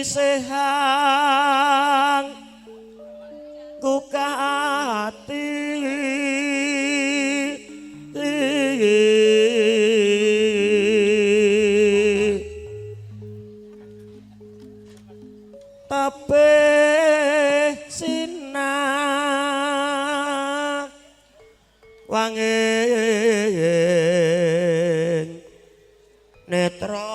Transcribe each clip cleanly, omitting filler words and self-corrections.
Isih hang kukati tebih sinah wanging netra.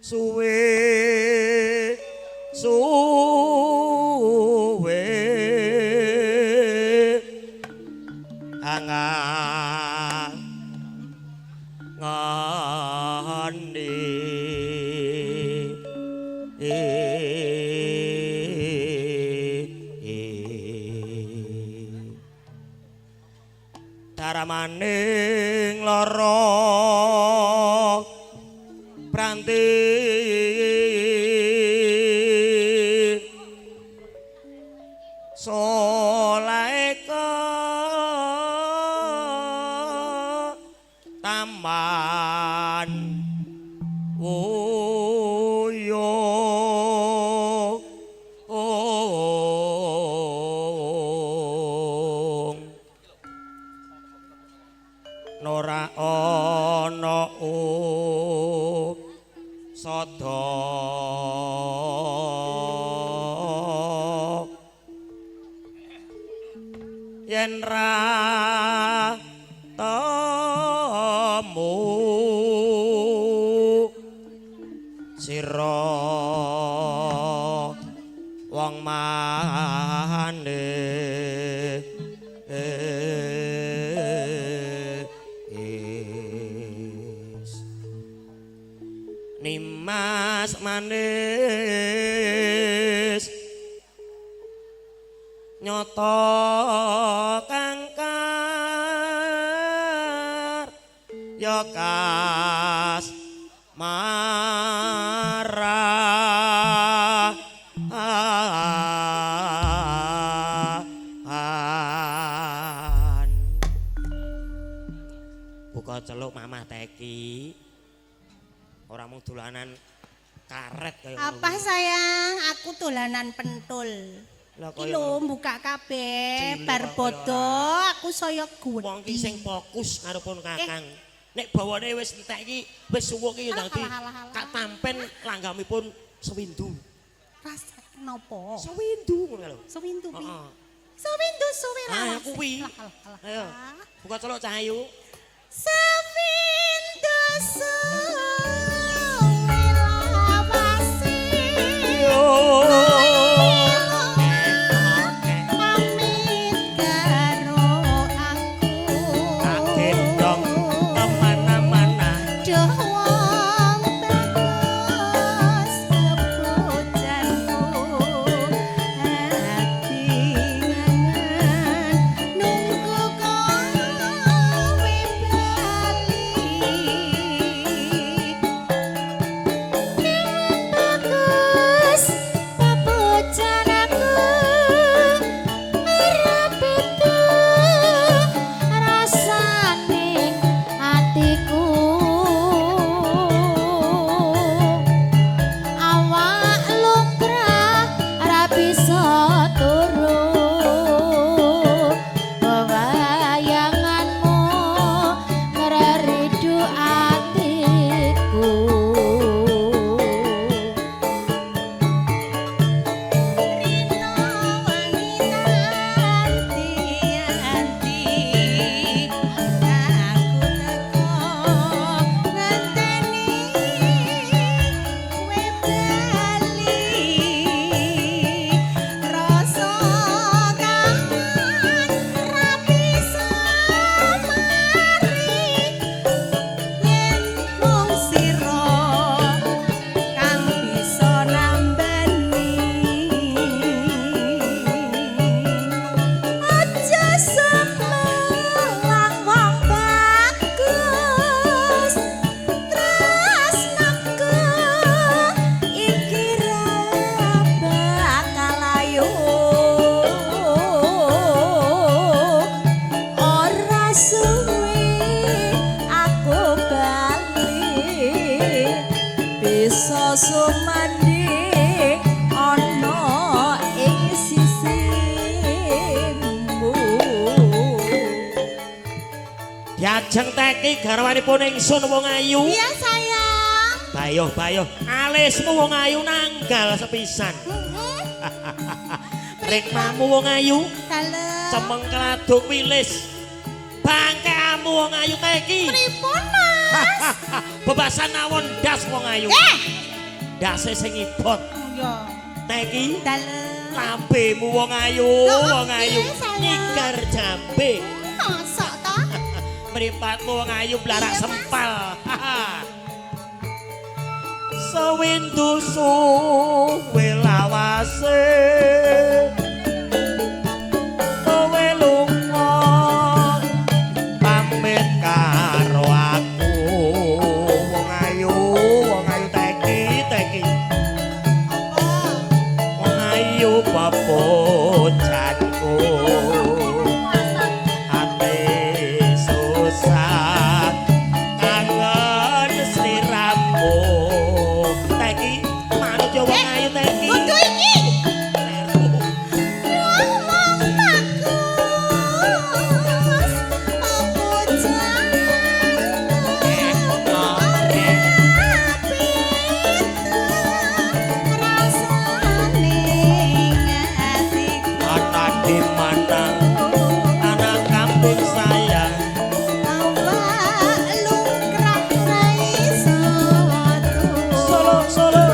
Suwe suwe angan ngani daramaning lara pranti solaeka taman wuyo nora ana sada yen ra temu sira wong mane Nimas manis nyoto kangkar ya kas marah buka celuk Mamah Teki. Ora mung dolanan karet kaya ngono. Apa sayang, aku dolanan pentul. Lah Iki lho buka kabeh bar bodo aku saya Wong gedhi. ki sing fokus karo pun Kakang. Nek bawane wis entek iki wis suwuk iki dadi Alah. katampen langgamipun sewindu. Rasa napa? Sewindu ngono lho. Sewindu pi. Heeh. Sewindu suwe Ah, lawas. kuwi. Alah. Ayo. Buka celuk Cahayu. Sewindu suwe lawase. Pamit karo aku. Tak gendong kemana-mana. Duh wong bagus kebojanku. Ati ngangen nunggu kowe bali. Bisa sumandhing ana ing sisimu. Diajeng Teki garwanipun ingsun wong ayu. Iya sayang. Bayoh-bayoh alismu wong ayu nanggal sepisan. Rikmamu wong ayu Dalem. Cemeng keladuk wilis. Bangkeamu wong ayu Teki. Pripun Mas? Bebasan awon das wong ayu. Dase sing ibot. Iya. Teki. Dalem. Lambemu wong ayu, wong ayu nyigar jambe. Mosok ta? Mripatmu wong ayu blarak sempal. Sewindu suwe lawase kowe lunga pamit karo aku wong ayu Teki Teki. Wong ayu pepujanku ate susah kangen sliramu. Teki manut yo wong ayu Teki. Kudu iki. Ngomong bagus pepujanku ora beda rasane atiku. Ana di mana anak kambing sayang Awak lungkrah ra iso turu. Solo Solo.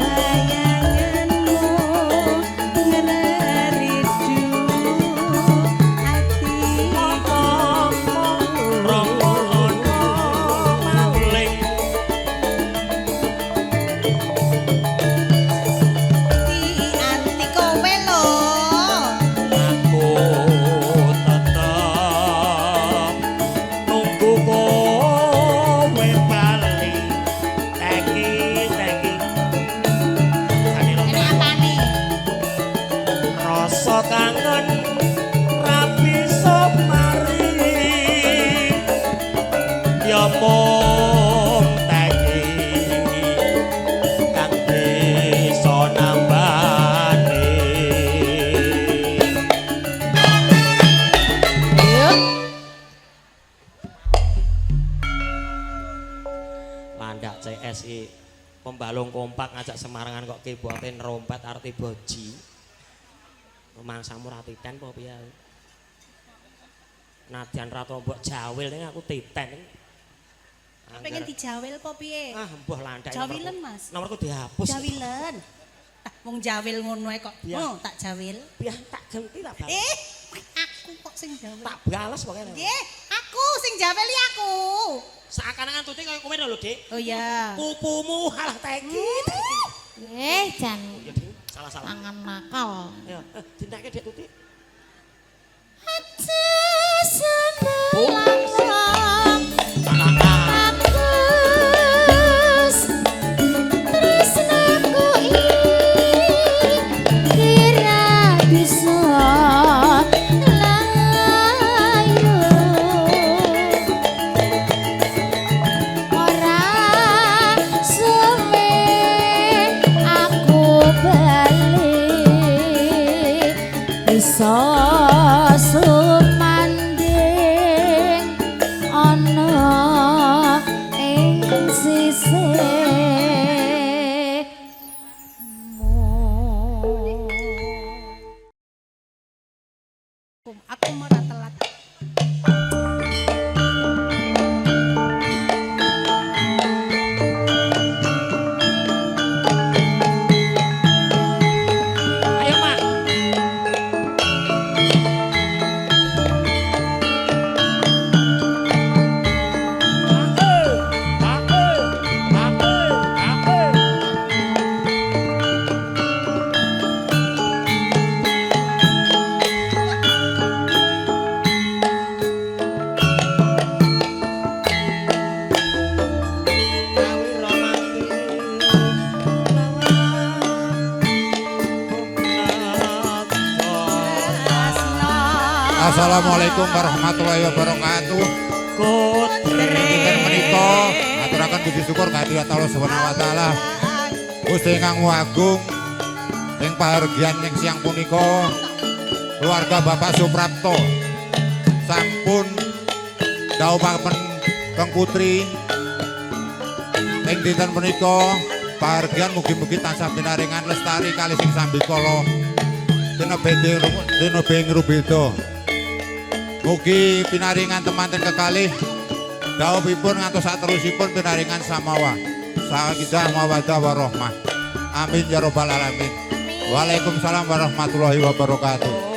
Wayanganmu ngreridu atiku. Romo ana maling. Anti kowe lho. Aku tetep nunggu kowe bali. Teki Teki. Jane lho. Ini apane? Rasa kangen ra bisa mari. Ya mung Teki kang bisa nambani. Landak CS iki pembalung kompak ngajak Semarangan kok keyboarde nerompet arti boji. Mangsamu ra titen apa piye? Nadyan ra tau mbok jawil ning aku titen. Pengen dijawil apa piye? Ah, mbuh landak. Jawilen, Mas. Nomorku dihapus. Jawilen. Ah, wong jawil ngono ae kok. Biar. Oh, tak jawil. Biar tak ganti tak bales. Aku kok sing jawil. Tak bales pokoke. Nggih, aku sing jawil iki aku. Seakan-akan Tuti kaya kowe lho, Dik. Oh iya. Pupumu halah Teki. Teki. Jan Ya, Dik. Salah-salah. tangan nakal. Ayo, dintake Dik Tuti. Aja sebelah bagus tresnaku iki ra bisa layu. Ora suwe aku bali bisa sumanding ana ing sisihmu. Aku ora telat. Ayo, Mak. Assalamualaikum warahmatullahi wabarakatuh. Dinten menika aturaken puji syukur kehadirat Allah Subhanahu wa taala. Gusti ingkang Agung ing pahargyan ing siang punika keluarga Bapak Suprapto sampun dhawuhaken Kang Putri ing dinten punika pahargyan mugi-mugi tansah pinaringan lestari kalih sing sambikala tinebih ngrubeda. Mugi pinaringan temanten kekalih dhawuhipun ngantos saterusipun pinaringan samawa sakinah mawaddah warahmah. Amin ya rabbal alamin. Waalaikumsalam warahmatullahi wabarakatuh.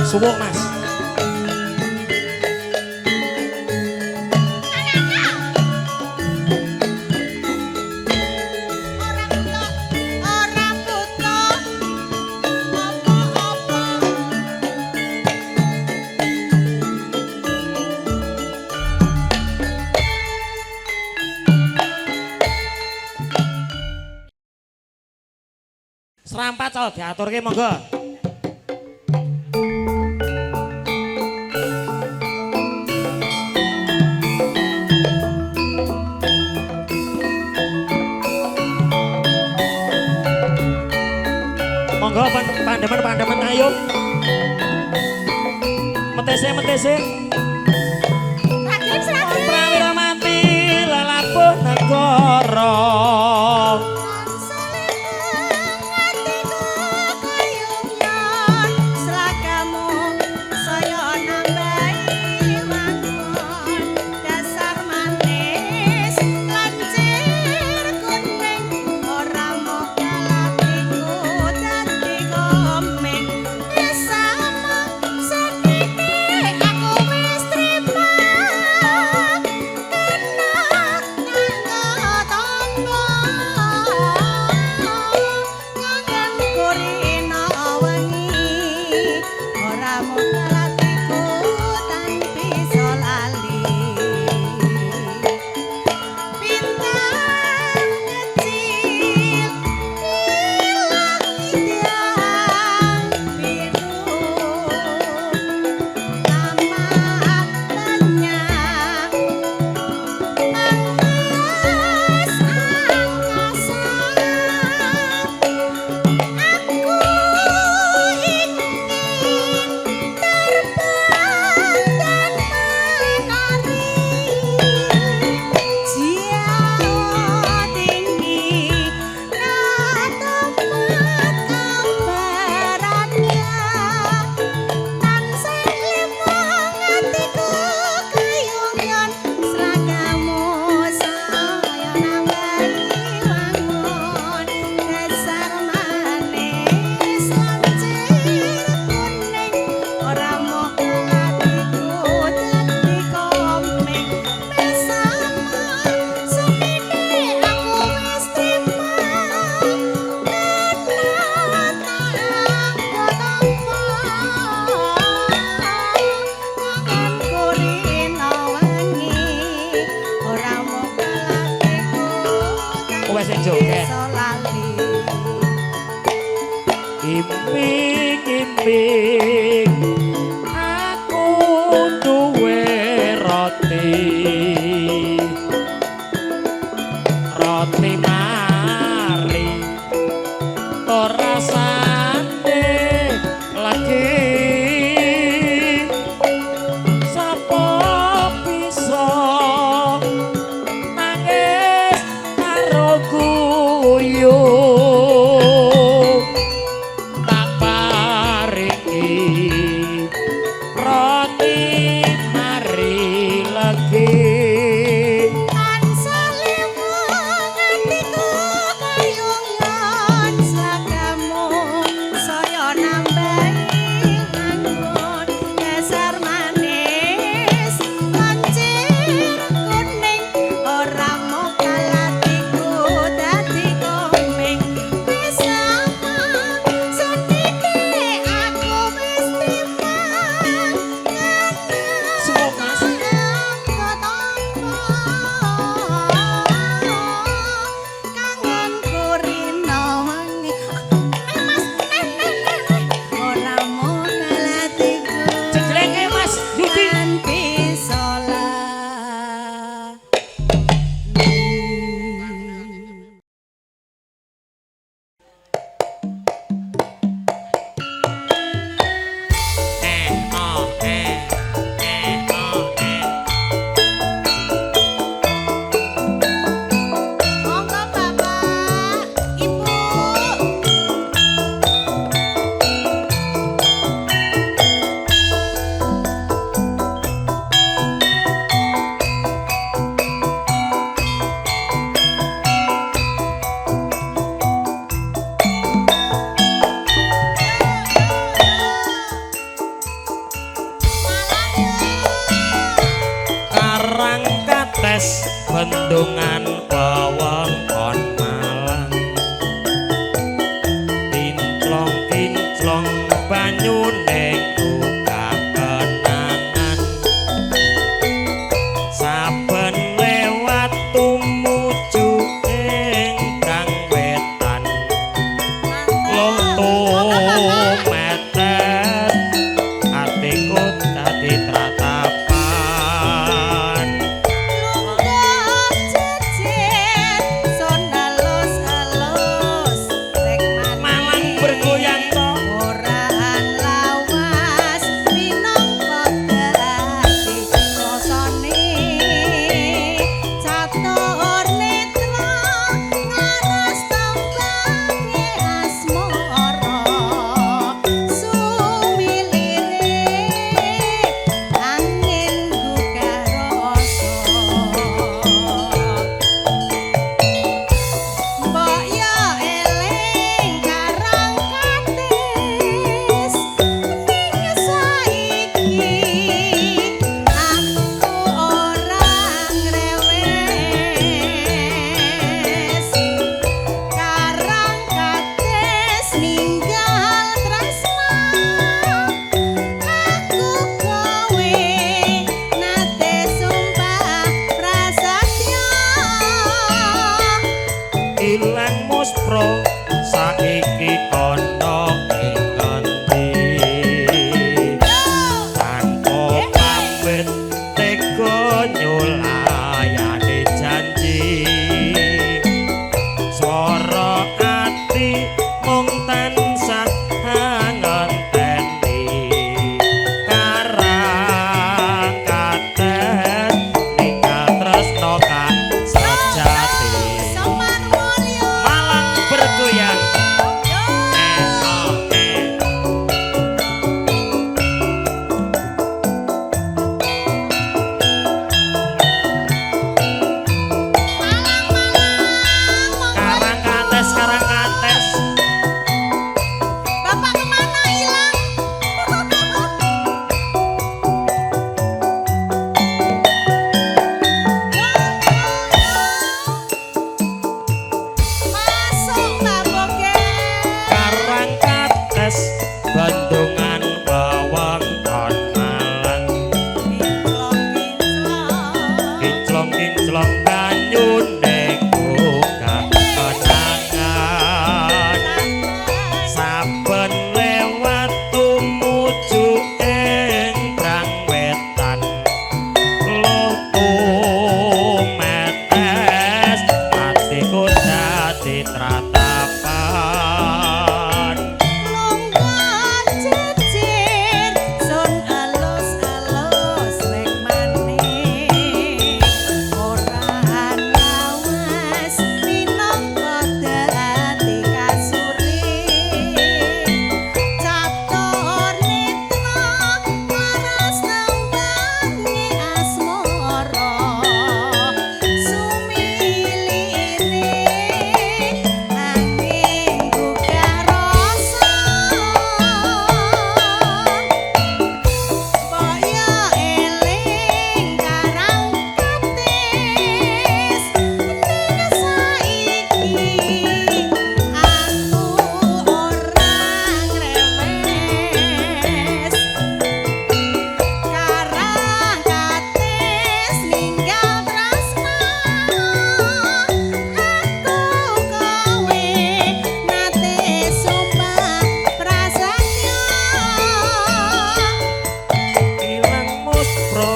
Suwuk Mas. Ora buta apa-apa. Serampat col diaturke monggo. Monggo pandemen-pandemen ayo. Metese-metese. Ragim sragim. Prawira mati lelabuh negara. Iming-iming aku duwe roti, roti mari ora rasane lagi sapa bisa nangis karo guyu. Ilang muspro saiki ana ing ngendi? Tanpa pamit tega nyulayani janji. Swara ati mung tansah ngenteni. Karang kates nikah tresno kang sejati. Semar Mulyo. Malang bergoyang. Yo. Malang Malang. Monggo. Karang kates, karang kates. Bapak kemana hilang? Masuk Mbak Boge. Karang kates bendungan wewengkon Malang. Kinclong kinclong. Kinclong kinclong banyune gugah kenangan. Saben lewat tumuju ing Brang Wetan. Lutu metes atiku dadi tratapan. Lungguh jejer sun alus-alus rek manik. Ora lawas minangka dadi kasuri. Catur netra laras nambange asmara. Sumilire angin gugah rasa. Boyo eling karang kates ning saiki aku ora ngremes. Karang kates ninggal tresna aku kowe nate sumpah prasetyo. Ilang muspro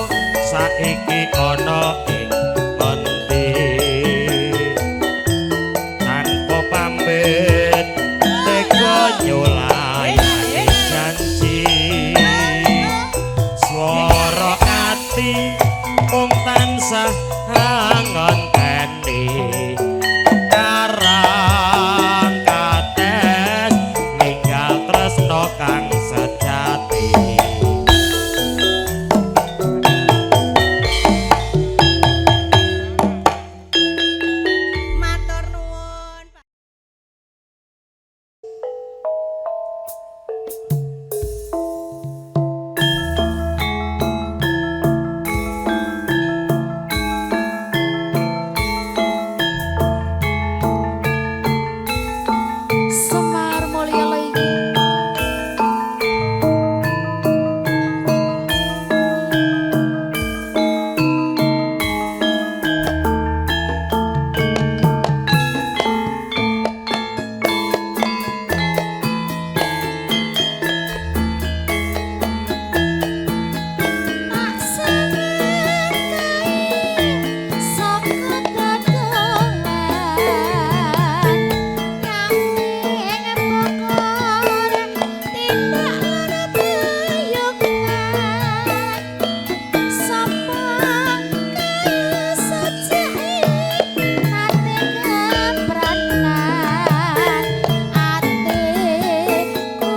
saiki ana ing ngendi? Tanpa pamit tega nyulayani janji. Swara ati mung tansah ngenteni. Karang kates ninggal tresno kang sejati. Matur nuwun. Semar Mulyo lagi. Tak seneng kae saka dodolan nanging pokor tindak lan prayognan sapa kae sejake nate kepranan atiku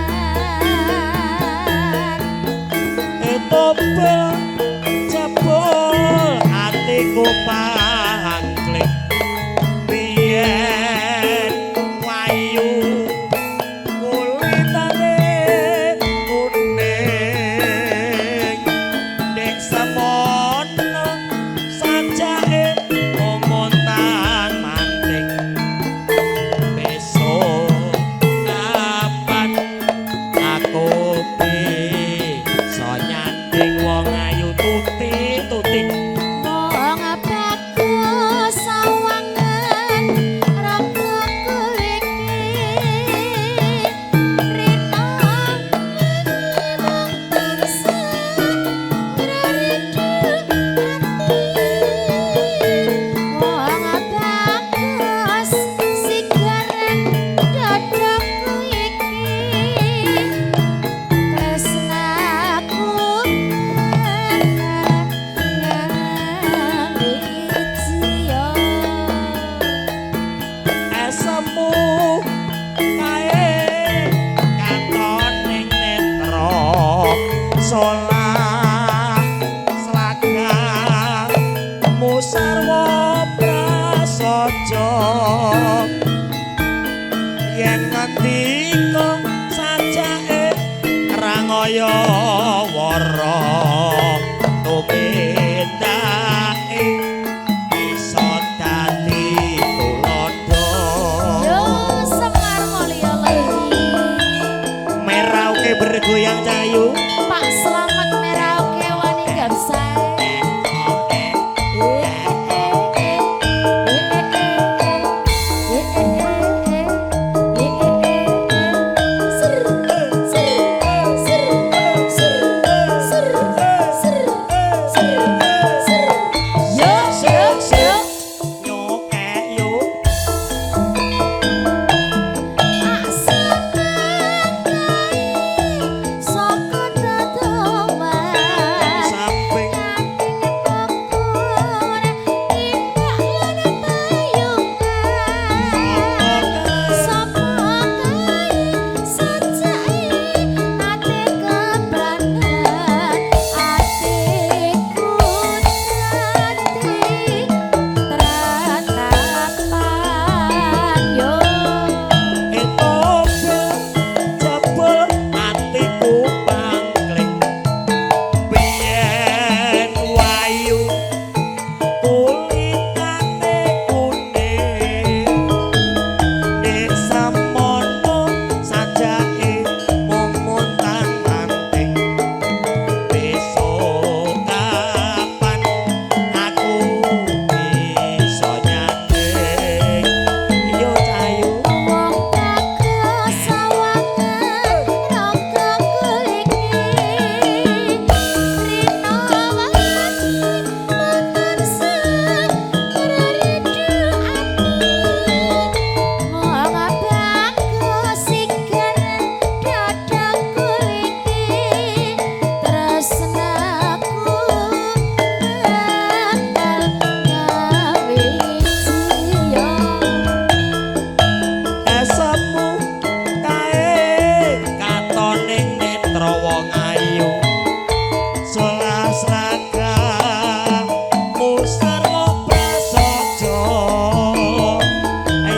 kasmaran. Etobel jebul atiku pangklik. Biyen wayu kulitane kuning. Nek semono sajake montang manting. Besok kapan aku bisa nyanding wong ayu tuti tuti. Sarwa prasaja yen ngendika sajake rangaya wara tumindake bisa dadi tuladha. Yo Semar Mulya lagi. Merauke bergoyang cayu. Pak Slamet Merauke wani gapsai. Nyokek yo. Samping Jebul atiku pangkling biyen wayu kulitane kuning nek samono sajake mung montang-manting besok kapan aku bisa nyanding yo cayu. Esemu kae katone netra wong ayu selas ragamu sarwa prasaja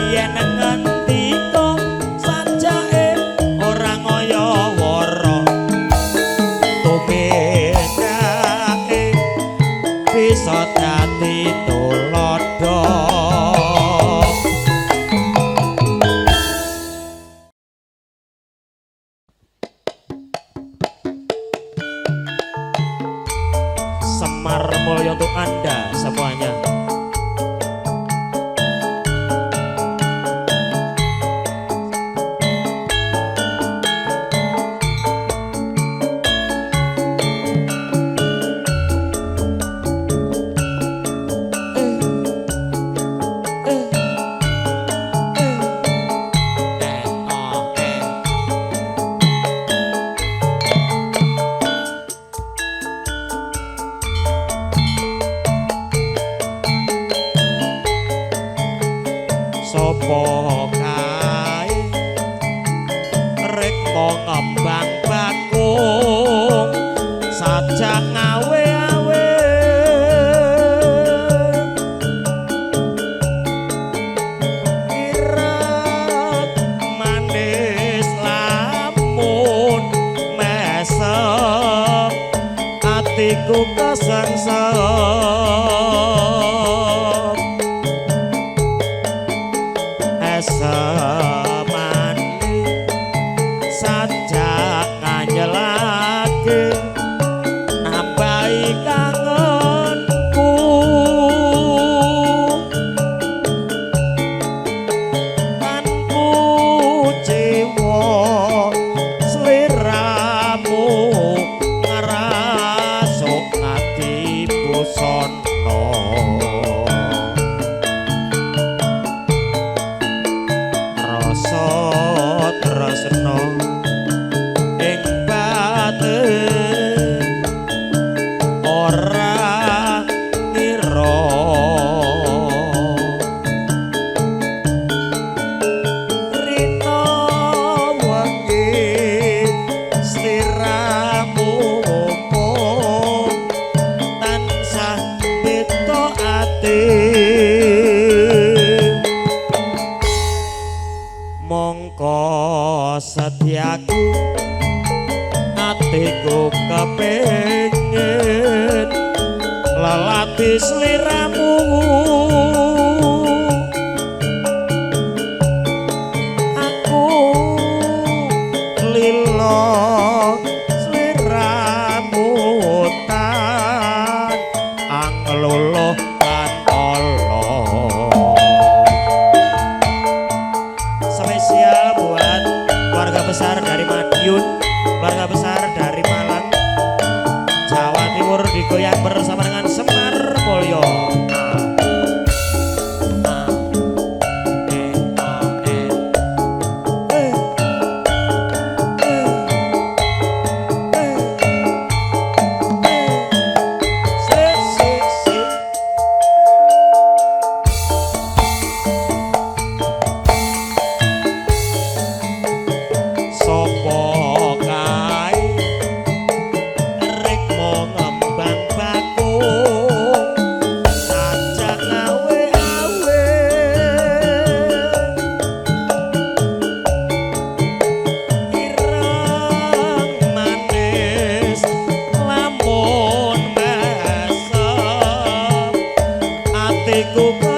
yen ngendika sajake ora ngaya wara tumindake bisa dadi tuladha. Semar Mulya untuk Anda semuanya. Sopo kae rikma ngembang bakung sajak ngawe-awe irat manis lamun mesem atiku kesengsem esemane sajak nganyelake nambahi kangenku lan kuciwa sliramu ngrasuk ati busana. Rasa tresna ing batin ora ngira rina wengi sliramu mung tansah beda. ati. Mongko setiaku atiku kepengin lelati sliramu. Aku lilo sliramu tan angluluh lan ala. Spesial buat keluarga besar dari Madiun, keluarga besar dari Malang, Jawa Timur, digoyang bersama dengan Semar Mulyo. A, A, E, A, E. E, E, E, E. C, C, C. Sopo kae rikmo ngembang bakung sajak awe-awe ireng manis lamun mesem atiku.